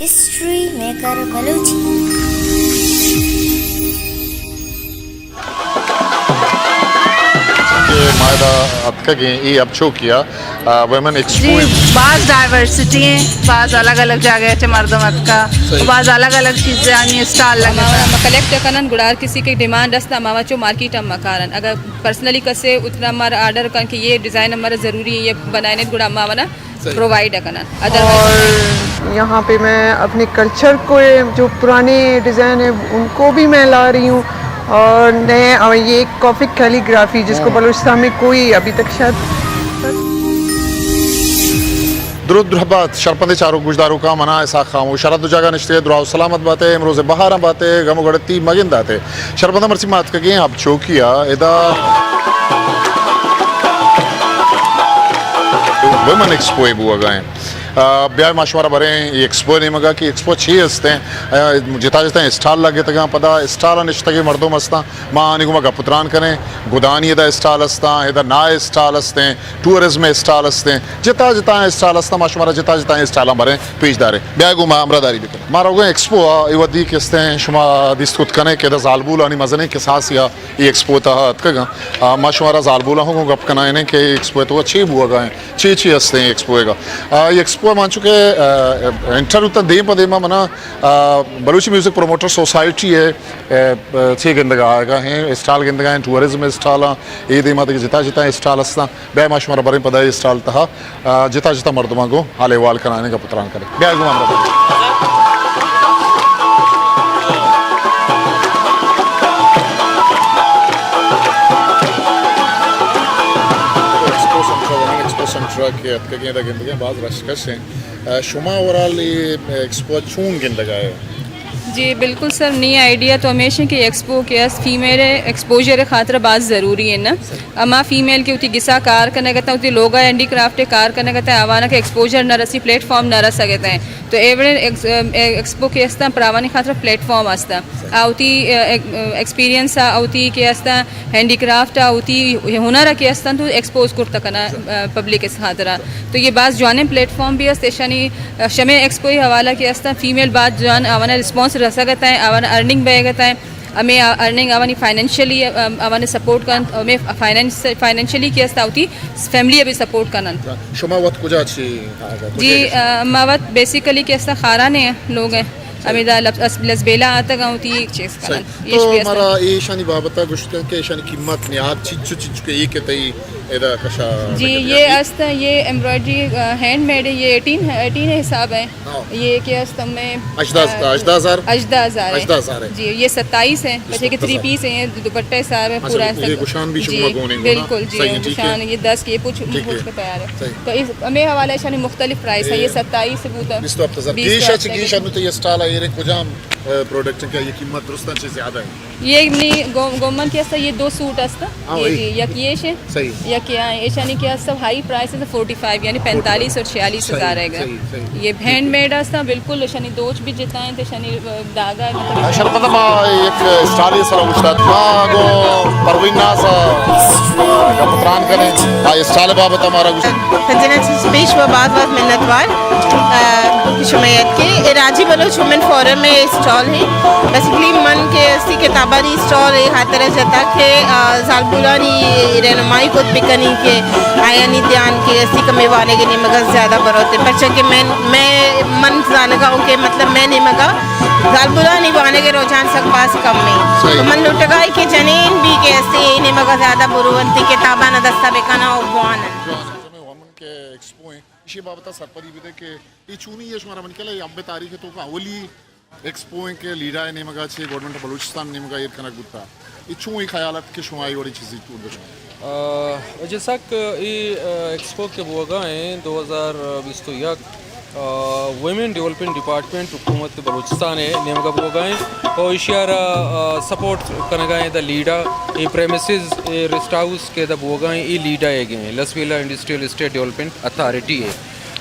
History maker Balochi. کہ ما ادا اتکگیں، اے اب چوکی ءَ، آ، ویمن ایکسپو جی، باز ڈائیورسٹی ہیں، باز الگ الگ جاگہ چہ مردم اتکا، صحیح۔ باز الگ الگ چیزانی اسٹال لگا۔ ہمارا ہم کلیکٹ کنن، گڑا ہر کسی کی ڈیمانڈ است، ہم آوا چو مارکیٹ ہم مکارن۔ اگر پرسنلی کسے اتنا ہمارا آرڈر کن کہ یہ ڈیزائن ہمارا ضروری ہے، یہ بنائیں، گڑا ہم آوا نا صحیح۔ پرووائیڈ کنن۔ اور یہاں پہ میں اپنے کلچر کو، جو پرانے ڈیزائن ہیں، ان کو بھی میں لا رہی ہوں، اور نئے، اور یہ ایک کافک کیلیگرافی، جس کو ہاں۔ بلوچستان میں کوئی ابھی تک شاید درود درہبات شرپندیں چاروک گوشداروکاں، منا اسحاق خاموش، شرط دو جاگہ نشتے، دراہ و سلامت باتے، امروز بہاراں باتے، غم و گڑتی مگنداتے۔ شرپندہ مرچی ما اتکگیں اب چوکی ءَ، ادا ویمن ایکسپو بوگا ہیں۔ آ، بیا ما شمارا بریں اے ایکسپو نیمگا کہ ایکسپو چی ہستیں۔ آ، جتا جتا اسٹال لگتگاں، پدا اسٹال نشتگیں مردم ہستاں، ما آنی گوما گپ و تران کنیں۔ گدانی ادا اسٹال ہستاں، ادا نائے اسٹال ہستیں، ٹورازم اسٹال ہستیں، جتا جتا اسٹال ہستاں، ما شمارا جتا جتا اسٹالاں بریں پیش داریں۔ بیا گوں ما ہمراہ داری بکن۔ ما روگیں ایکسپو ءَ، اے وھدی کہ استیں شما دیست کت کنے کہ ادا زالبولانی مزنیں کساسے ءَ اے ایکسپو ءِ تہا اتکگاں۔ آ، ما شمارا زالبولاں ہوں گوں گپ کنائینیں کہ ایکسپو ءِ توکا چی بوگا ہیں، چی چی استیں ایکسپو ءِ گا۔ آ، اے ایکسپو ءَ مانچو کہ، آ، انٹر بوتاں دیم پہ دیما منا، آ، بلوچی میوزک پروموٹر سوسائٹی ءِ، آ، آ، چی گندگا آیگا ہیں، اسٹال گندگا ہیں، ٹورازم اسٹالاں، اے دیما دگہ جتا جتا اسٹال ہستاں۔ بیا ما شمارا بریں پدا اے اسٹال تہا، آ، جتا جتا مردماں گوں حال احوال کنائینیں، گپ و تران کنیں۔ بیا گوں ہمراہ بات۔ Expo centre, women expo centre کہ اتکگیں ادا گندگیں باز رش کش ہیں۔ آ، شما اوورال اے ایکسپو چون گندگا ئے؟ جی بالکل سر، نی آئیڈیا تو ہمیش ہیں کہ ایکسپو کہ است فیمیل ایکسپوژر خاطر باز ضروری ہے نا۔ اما فیمیل کہ وتی گسا کار کنگ اتاں، وتی لوگا ہینڈی کرافٹ کار کنگ اتاں، آوانا کہ ایکسپوژر نہ رسی، پلیٹ فارم نہ رسگ اتاں۔ تو ایوریج ایکس-، ایکسپو کہ استاں پراوانی خاطر پلیٹ فارم استاں۔ آ وتی، آ، ایک-، ایکسپیرینس آ وتی کہ استاں ہینڈی کرافٹ آ وتی ہنر کہ استاں تو ایکسپوز کرتا کنا، آ، پبلک اس خاطر۔ تو یہ باز جوانیں پلیٹ فارم بھی است، ایشانی، آ، شمے ایکسپو حوالہ کہ استاں فیمیل باز جوان آوانا رسپانس رسگ اتاں، آوانا ارننگ بیگ اتاں۔ ہمے ارننگ آوانی فائنینشلی، آ، آوانے سپورٹ کنت، ہمے فائنینس-، فائنینشلی کہ است آ وتی فیملی بھی سپورٹ کننت۔ شما وت کجا چی، کجا جی، آ، ما وت بیسیکلی کہ است خارانے لوگ ہیں۔ ہمے دا لب-، اس-، لزبیلا آتگ آں وتی ایک چیز کننت۔ تو مارا ایشانی بابت گوشت کن کہ ایشانی قیمت نیاد چنچو چنچو کہ اے کہ تئی ادا کشا جی، یہ است، یہ ایمبرائڈری، آ، ہینڈ میڈ ہے، یہ ایٹین، ایٹین حساب ہے۔ ہاں۔ یہ کہ است میں، ہژدہ، آ، ہژدہ ہزار؟ ہژدہ ہزار ہے۔ ہژدہ ہزار ہے۔ جی، یہ ستائیس ہے، یہ بچے کے ستائیس ہزار۔ تھری پیس ہیں، یہ دوپٹہ حساب ہے، اچھا، پورا یہ ایسا۔ گشان بھی شما جی، بونے گا نا؟ بالکل، جی، صحیح ہے، ٹھیک ہے۔ گشان، یہ دس کے پوچھ، ٹھیک ہے۔ پوچھ پہ تیار ہے۔ صحیح۔ تو اس، ہمیں حوالہ شانی مختلف پرائس ہے، یہ یہ ستائیس سے بوتا ہے۔ بیست و ہفت ہزار۔ بیس گیش و ہفت اچ ہزار۔ گیش انو تو یہ اسٹال ہے، یہ کجام، آ، پروڈکٹ ہیں، کیا یہ قیمت درست ہے، چیز زیادہ ہے؟ یہ نی گو-، گومن کے است، یہ دو سوٹ است۔ ہاں، یہ وہی۔ جی، یک یہ شے۔ صحیح۔ یک یہ ہے، ایشانی کے است ہائی پرائس ہے فورٹی فائیو، یعنی فورٹی فائیو۔ پینتالیس اور چھیالیس ہزار صحیح، ہے گا۔ صحیح، صحیح۔ یہ ٹھیک ہے۔ ہینڈ میڈ است، بالکل ایشانی دوچ بھی جتا ہیں، تو ایشانی، آ، داگا ہے، مطلب شرپندہ ما یک اسٹالے سرا اوشتات۔ ما گوں پروین ناز ءَ گپ تران کنیں۔ آ اسٹال بابت ہمارا گوشت۔ سجنا چیز پیش و باز باز منتوار، آ، کہ شما یاد کے اے راجی بلوچ وومن فورم ءِ اسٹال ہے۔ بیسیکلی من کہ استی کتابانی اسٹال اے خاطر جتا کہ، آ، زالبولانی رہنمائی کت بکنی کہ آیانی دھیان کہ استی کمے وانگ ءِ نیمگا زیادہ بروتے، پرچا کہ من، میں، من زانگا ہوں کہ مطلب میں نیمگا زالبولانی وانگ ءِ رجحان سک باز کم ایں۔ صحیح۔ تو من لوٹگائی کہ جنین بھی کہ استی اے نیمگا زیادہ برو انتی، کتابانا دستا بکنا و بوانن۔ جوان، جوان۔ ہمے وومن کے ایکسپو ہیں، اسی بابت سرپدی بدے کہ اے چونی ہے شمارا من کلا اے اب تاریخ تو کا اولی ایکسپو ہیں کہ لیڈا ءِ نیمگا چہ گورنمنٹ آف بلوچستان نیمگا ایر کنگ بوتا۔ اے چون اے خیال ات کہ شما اے وڑی چیزی ٹور بکن؟ آ، جیسا کہ اے، آ، ایکسپو کہ بوگا ہیں دو ہزار بیست و یک، آ، ویمن ڈیولپمنٹ ڈپارٹمنٹ حکومت بلوچستان ءِ نیمگا بوگا ہیں اور ایشی ءَ را، آ، سپورٹ کنگا ہیں دا لیڈا، اے پریمیسز، اے ریسٹ ہاؤس کہ دا بوگا ہیں، اے لیڈا ءِ گے ہیں، Lasbela industrial estate development authority ءِ۔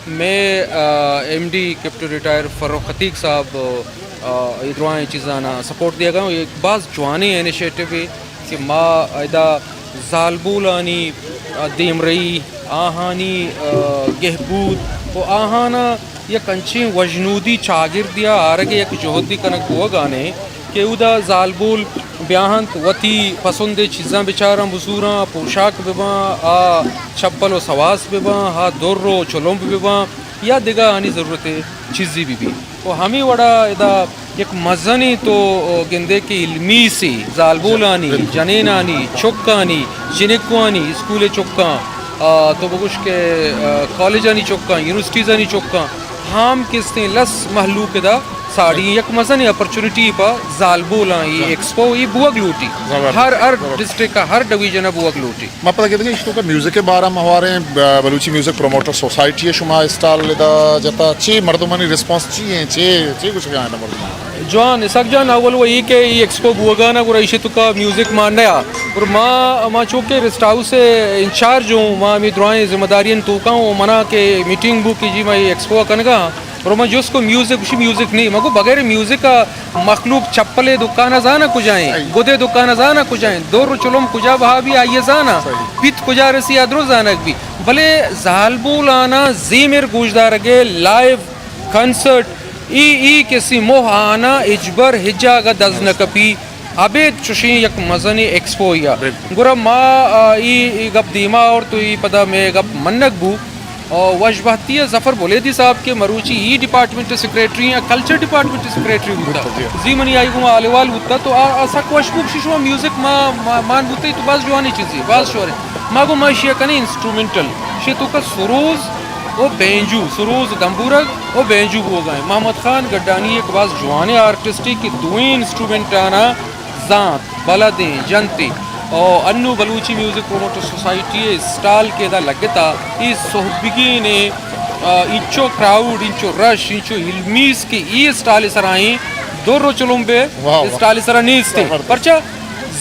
مئے، آ، M D captain retire Farrukh Atiq صاحب، آ، اے درائیں چیزانا سپورٹ دیگا، اے باز جوانیں انیشیٹو ہے کہ ما ادا زالبولانی، آ، دیمرئی، آہانی، آ، گہبود و آہانا یک انچیں وژنودی چاگردے ءَ آرگ ءِ یک جہدے کنگ بوگانے کہ اودا زالبول بیاہنت، وتی پسندیں چیزاں بچاراں، بزوراں، پوشاک بباں، آ چپل و سواس بباں، آ در و چلمب بباں، یا دگہ آنی ضرورت چیزی ببی۔ و ہمے وڑا ادا یک مزنیں تو گندے کہ علمی سے زالبولانی، جنینانی، چکانی، جنکوانی، اسکول چکاں، آ، تو بگوش کہ، آ، کالجانی چکاں، یونیورسٹیزانی چکاں، ہام کستیں لس مہلوک ادا ساڑی یک مزنیں اپرچونٹی پہ زالبولاں ای ایکسپو ای بوگ لوٹی۔ ہر، ہر ڈسٹرکٹ ءَ، ہر ڈویژن ءَ بوگ لوٹی۔ ما پدا گندگیں ایشی توکا میوزک ءِ بارہ ءَ ما ہواریں، ب-، بلوچی میوزک پروموٹر سوسائٹی ءَ شما اسٹال ادا جتا، چی مردمانی ریسپانس چی ایں، چی، چی گوشگا ایں مردم؟ جوان، اسحاق جان، اول و اے کہ ای ایکسپو بوگانا گڑا ایشی توکا میوزک مان نیا۔ اور ما، ما چونکہ ریسٹ ہاؤس ءِ انچارج ہوں، ما ہمیں درائیں ذمہ داریاں توکا ہوں، منا کہ میٹنگ بو کہ جی ما ای ایکسپو کنگا، اور ما جس کو میوزک، گوشی میوزک نہیں، ما گو بغیر میوزک ءَ مخلوق چپلے دکان ءَ زاناں کجا ایں، گدے دکان ءَ زاناں کجا ایں، دور و چلم کجا بہا بی آئی ءَ زاناں، پیت کجا رسی آ درو زانگ بی۔ بلے زالبولانا زیمر گوشدارگ ءِ لائیو کنسرٹ ای، ای کسی موہ آنا ہچبر ہچ جاگہ دز نہ کپی۔ ابید چوشیں یک مزنیں ایکسپو یا۔ گڑا ما، آ، ای، ای گپ دیما اور تو ای پدا میں گپ منگ بو۔ او وش بہتی ءَ ظفر بلیدی صاحب کہ مروچی ای ڈپارٹمنٹ سیکرٹری ہیں، کلچر ڈپارٹمنٹ سیکرٹری بوتا۔ بوتا، جی۔ زی منی آئی گوں احوال بوتا تو آ، آ سک وش بو، شما میوزک ما، ما، مان بوتے تو باز جوانی چیزی، باز شوریں۔ ما گو ما اشیا کنے انسٹرومنٹل، شے توکا سروز او بینجو، سروز دمبورگ او بینجو بوگا ہیں۔ محمد خان گڈانی یک باز جوانیں آرٹسٹے کہ دوئیں انسٹرومنٹانا زانت، بلدیں، جنتے۔ او انو بلوچی میوزک پروموٹر سوسائٹی ءِ اسٹال کہ ادا لگتا، ای سہبگینے، آ، انچو کراؤڈ، انچو رش، انچو علمیس کہ ای اسٹال سرائیں، دو رو چلومبے واہ، واہ۔ اسٹال سرا نیستے۔ زبردست۔ پرچا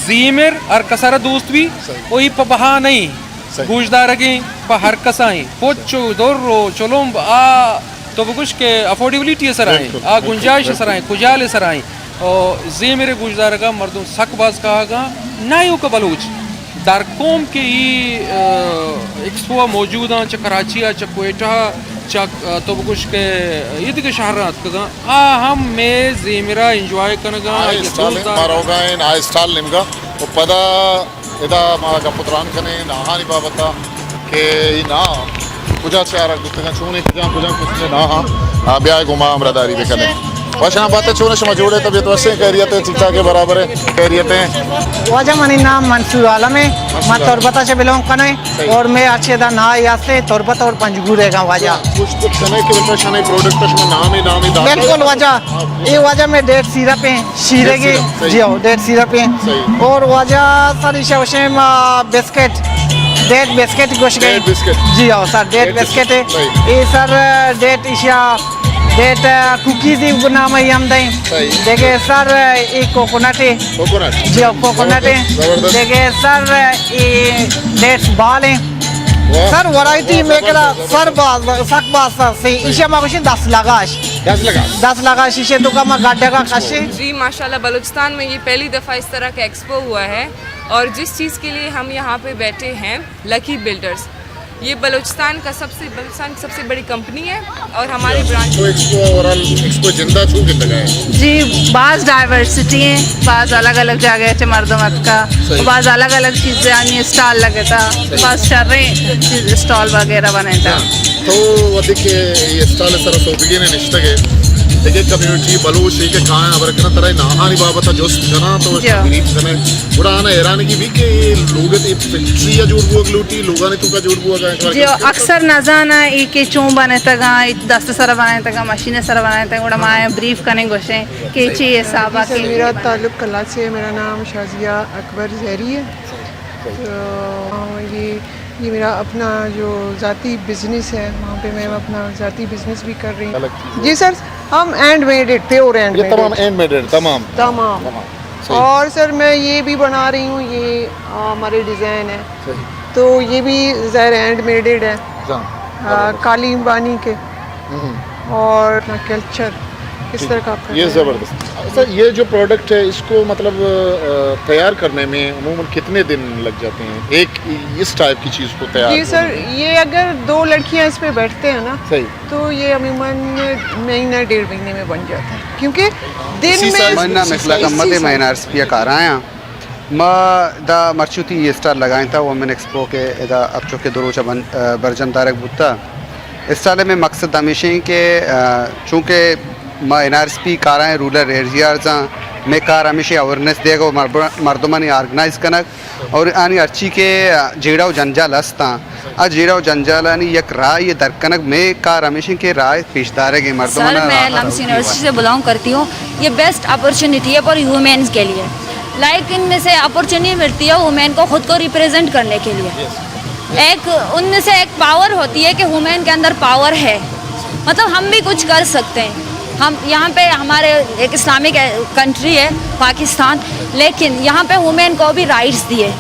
زیمر ہر کسارا دوست بی، صحیح۔ او ای پہ بہا نہیں۔ صحیح۔ گوشدارگیں پہ ہر کسائیں۔ پچ و در و چلمب آ تو بگوش کہ افورڈیبلٹی ءِ سرا ایں، بالکل، آ بالکل، گنجائش ءِ بالکل۔ سرا ایں، کجال ءِ سرا ایں۔ او زیمر ءِ گوشدارگا مردم سک باز کاہگا، نہ ایوک بلوچ در قوم کہ ای، آ، ایکسپو ءَ موجود آں، چہ کراچی ءَ، چہ کوئٹہ ءَ، چہ، آ، تو بگوش کہ ایدگہ شہر ءَ اتکگاں، آ ہم مئے زیمر ءَ انجوائے کنگا، آ آئی ءَ اسٹال دوست دارگا۔ ماروگا ایں، آ اسٹال نیمگا و پدا ادا ما گپ و تران کنیں ناہانی بابت ءَ کہ اے ناہ کجا چارگ بوتگاں، چونیں کجام کجام قسمیں ناہ آں۔ آ، بیائے گوں ما ہمراہداری بکنیں۔ وشاں بات، چون شما جوڑ ئے، طبیعت وشیں، خیریت ایں، ٹھیک ٹھاک ایں، برابر ایں، خیریت ایں؟ واجہ منی نام منصور عالم ایں، ما تربت ءَ چہ بلونگ کنیں۔ صحیح۔ اور مئے اچھے دا ناہ یاستے تربت اور پنجگور ءِ گاں واجہ۔ کچھ کچھ شنے کہ بلکہ شنے پروڈکٹ شما نامی نامی داتا۔ بالکل واجہ، اے واجہ مئے ڈیٹ سیرپ ایں۔ شیرگی، ڈیٹ سیرپ، صحیح۔ جی ہو، ڈیٹ سیرپ ایں۔ صحیح۔ اور واجہ سر ایشا وشیں، آ، بسکٹ، ڈیٹ بسکٹ گوش گئے۔ Date biscuit. جی ہو sir, date date biscuit. Biscuit. صحیح۔ اے سر، آ، ڈیٹ ایشا، ڈیٹ، آ، کوکیز ای نام ای ہم دیں۔ صحیح۔ دیکھے سر، آ، اے کوکونٹ ایں۔ کوکونٹ۔ جی ہو، کوکونٹ ایں۔ زبردست۔ دیکھے سر، آ، اے ڈیٹس بال ایں۔ واہ۔ سر ورائٹی واہ، میں کلا زبردست، سر زبردست۔ باز، سک باز سر سی۔ ایشا ما گوشیں دس لگاش۔ دس لگاش۔ دس لگاش ایشے تو کا ما گڈ کا کشے۔ جی ماشاءاللہ، بلوچستان میں یہ پہلی دفعہ اس طرح کا ایکسپو ہوا ہے اور جس چیز کے لیے ہم یہاں پہ بیٹھے ہیں، لکی بلڈرز، یہ بلوچستان کا سب سے، بلوچستان کی سب سے بڑی کمپنی ہے اور ہماری برانچ۔ تو ایکسپو اوورآل ایکسپو جندہ چون گندگا ہے؟ جی، باز ڈائیورسٹی ہیں، باز الگ الگ جاگہ سے مردم اتکا، صحیح۔ باز الگ الگ چیزیں آنی اسٹال لگتا، صحیح۔ باز شریں چیز اسٹال وغیرہ بنتا۔ ہاں۔ تو وھدے کہ اے اسٹال ءِ سرا سوبگین ءَ نشتگ ئے، دگہ کمیونٹی بلوچ اے کہ کایاں ہبر کناں، ترا اے ناہانی بابت ءَ جست کناں تو جی۔ بریف کنئے، گڑا آناں حیرانگی بی کہ اے لوگ ءِ اے فیکٹری ءَ جوڑ بوگ لوٹی، لوگانی توکا جوڑ بوگ ءَ؟ جی، اکثر نہ زاناں اے کہ چون بنتگاں، اے دست ءِ سرا بنتگاں، مشین ءِ سرا بنتگاں، گڑا ما اے بریف کنیں گوشیں کہ چی حساب ءَ سر، کہ میرا تعلق کلا سے ہے، میرا نام شازیہ اکبر زہری ہے۔ تو، ہاں، یہ، یہ میرا اپنا جو ذاتی بزنس ہے، وہاں پہ میں اپنا ذاتی بزنس بھی کر رہی ہوں۔ الگ چیز ہے۔ جی سر، ہم ہینڈ میڈ ہے، پیور ہینڈ یہ میڈ تمام ہے۔ ہینڈ میڈ ہے، تمام۔ تمام۔ تمام۔ صحیح۔ اور سر، میں یہ بھی بنا رہی ہوں، یہ، آ، ہمارے ڈیزائن ہے۔ صحیح۔ تو یہ بھی ظاہر ہے ہینڈ میڈ ہے۔ جی۔ آ، زبردست۔ قالین بانی کے۔ ہم۔ اور اپنا کلچر، کس طرح کا آپ کر رہے ہیں؟ زبردست۔ اچھا، یہ جو پروڈکٹ ہے، اس کو مطلب، آ، تیار کرنے میں عموماً کتنے دن لگ جاتے ہیں ایک اس ٹائپ کی چیز کو تیار کرنے میں؟ جی سر، یہ اگر دو لڑکیاں اس پہ بیٹھتے ہیں نا، صحیح۔ تو یہ عموماً مہینہ ڈیڑھ مہینے میں بن جاتا ہے، کیونکہ دن میں مننا مخلق احمد، میں این آر ایس پی کار آیا۔ ما دا مرچی وتی اسٹال لگائینتا وومن ایکسپو کہ ادا اپچو کہ دو روچ بن-، برجم دارگ بوتا۔ اسٹال میں مقصد ہمیش ایں کہ، آ، چونکہ ما این آر ایس پی کار آئیں، رورل ایریاز آں، میں کار ہمیش ایں اویئرنیس دیگ و مرب-، مردمانی آرگنائز کنگ اور آنی ہرچی کہ، آ، جیڑہ و جنجال ہستاں، آ جیڑہ و جنجالانی یک راہ یہ در کنگ، میں کار ہمیش ایں کہ راہ پیش دارگ ایں مردماں۔ سر، میں لمس یونیورسٹی سے بلانگ کرتی ہوں۔ یہ بیسٹ اپرچونیٹی ہے فار ہیومنز کے لیے۔ لائک، ان میں سے اپرچونیٹی ملتی ہے وومین کو خود کو ریپریزنٹ کرنے کے لیے۔ ایک ان میں سے ایک پاور ہوتی ہے کہ وومین کے اندر پاور ہے، مطلب ہم بھی کچھ کر سکتے ہیں۔ ہم یہاں پہ، ہمارے ایک اسلامک کنٹری ہے پاکستان، لیکن یہاں پہ وومین کو بھی رائٹس دیے،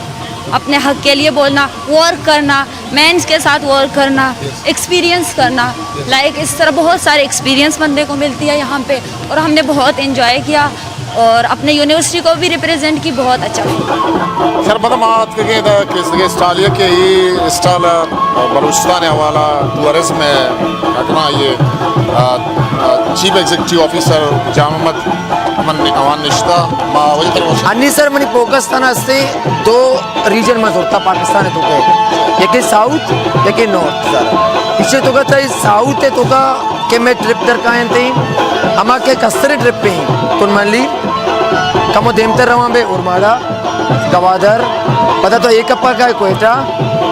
اپنے حق کے لیے بولنا، ورک کرنا، مینز کے ساتھ ورک کرنا، ایکسپیرینس کرنا، لائک اس طرح بہت سارے ایکسپیرینس بندے کو ملتی ہے یہاں پہ، اور ہم نے بہت انجوائے کیا اور اپنے یونیورسٹی کو بھی ریپریزنٹ کی، بہت اچھا فیل۔ سر، پدا ما اتکگیں دا کس دگہ اسٹال، یہ کہ یہ اسٹال، آ، بلوچستان حوالہ ٹورزم ہے، اگنا یہ، آ، آ، چیف ایگزیکٹو آفیسر جام احمد من اوان نشتہ، ما وہی طرح انی سر منی فوکس تھا ہستے دو ریجن ما زورتا پاکستان توکا، یکے ساؤتھ، یکے نارتھ سر۔ اسے توکا تھا ساؤتھ توکا کہ میں ٹرپ در کائیں تھے، ہما کہ کسترے ٹرپ پہ تن منلی کمو دیمتر رواں بے اورماڑا، گوادر، پدا تو ایک اپا کا کوئٹہ،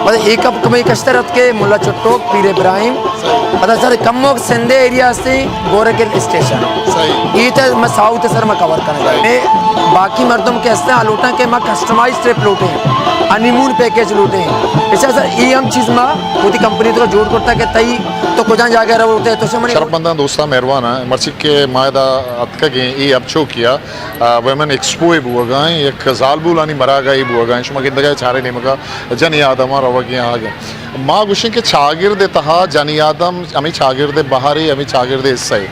پدا ایک اپ کمے کشتر ات کے ملا چٹوک، پیر ابراہیم، پدا سر کموک سندھ ایریا ہستے، گورک ہل اسٹیشن۔ صحیح۔ یہ تو میں ساؤتھ سر میں کور کرنے۔ صحیح۔ میں باقی مردم کے ہستے آ لوٹاں کہ میں کسٹمائز ٹرپ لوٹیں، ہنی مون پیکج لوٹیں۔ ایسا سر یہ ہم چیز میں خودی کمپنی تو جوڑ کرتا کہ تئی تو کجا جاگہ روتے تو سے منی شرف منداں دوستاں مہرباناں، مرچی کہ ما ادا اتکگیں اے اپچو کیا، آ، ویمن ایکسپو بوگا ایں، یک زالبولانی مراگا اے بوگا ایں، شما گندگا چارے نیمگا جنی آدم روگی آگے۔ ما گوشیں کہ چاگرد تہا جنی آدم ہمیں چاگرد بہارے، ہمیں چاگرد حصہ ہے۔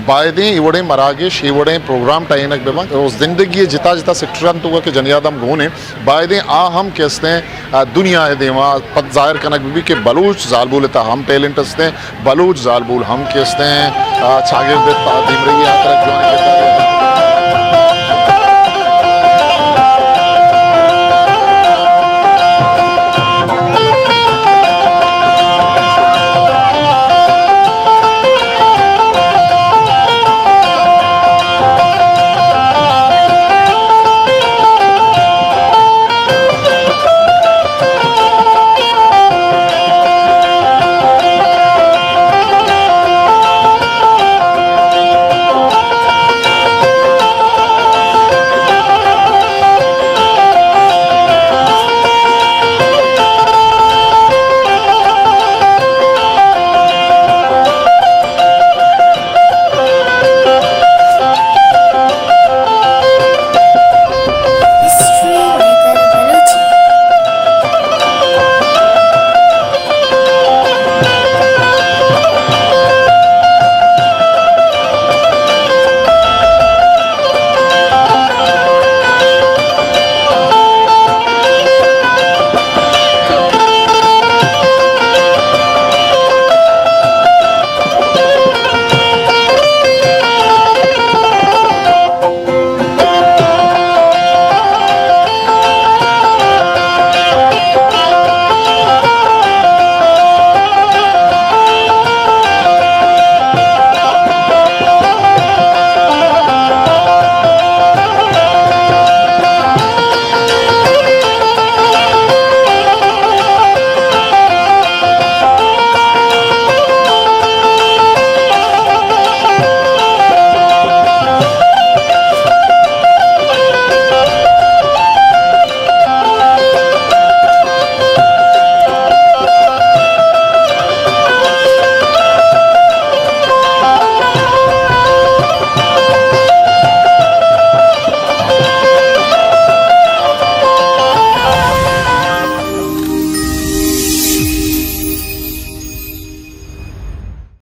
بایدیں اے وڑیں مراگش، اے وڑیں پروگرام ٹائینگ بہ بنت۔ اور زندگی جتا جتا سیکٹران تو کہ جنی آدم گون ہیں، بایدیں آ ہم کہ استیں، آ، دنیا دیما پد ظاہر کنگ بہ بی کہ بلوچ زالبول تہا ہم ٹیلنٹ استیں، بلوچ زالبول ہم کہ استیں، آ، چاگرد تہا دیمرئی آ طرح جوان کردار